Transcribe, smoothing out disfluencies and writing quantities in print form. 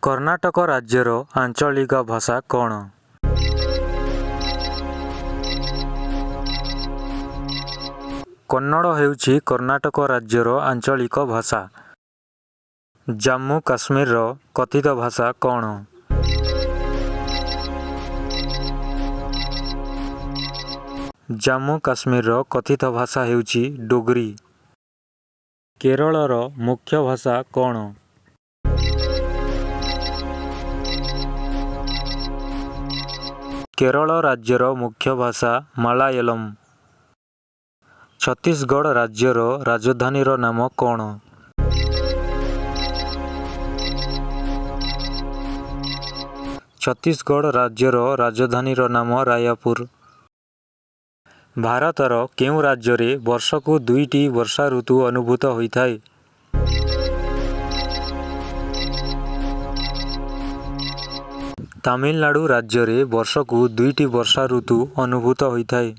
କର୍ଣ୍ଣାଟକ ରାଜ୍ୟର ଆଞ୍ଚଳିକ ଭାଷା କ'ଣ? କନ୍ନଡ଼ ହେଉଛି କର୍ଣ୍ଣାଟକ ରାଜ୍ୟର ଆଞ୍ଚଳିକ ଭାଷା। ଜାମ୍ମୁ କାଶ୍ମୀରର କଥିତ ଭାଷା କ'ଣ? ଜାମ୍ମୁ କାଶ୍ମୀରର କଥିତ ଭାଷା ହେଉଛି ଡୋଗ୍ରୀ। କେରଳର ମୁଖ୍ୟ ଭାଷା କ'ଣ? କେରଳ ରାଜ୍ୟର ମୁଖ୍ୟ ଭାଷା ମାଲାୟଲମ। ଛତିଶଗଡ଼ ରାଜ୍ୟର ରାଜଧାନୀର ନାମ କ'ଣ? ଛତିଶଗଡ଼ ରାଜ୍ୟର ରାଜଧାନୀର ନାମ ରାୟପୁର। ଭାରତର କେଉଁ ରାଜ୍ୟରେ ବର୍ଷକୁ ଦୁଇଟି ବର୍ଷା ଋତୁ ଅନୁଭୂତ ହୋଇଥାଏ? ତାମିଲନାଡ଼ୁ ରାଜ୍ୟରେ ବର୍ଷକୁ ଦୁଇଟି ବର୍ଷା ଋତୁ ଅନୁଭୂତ ହୋଇଥାଏ।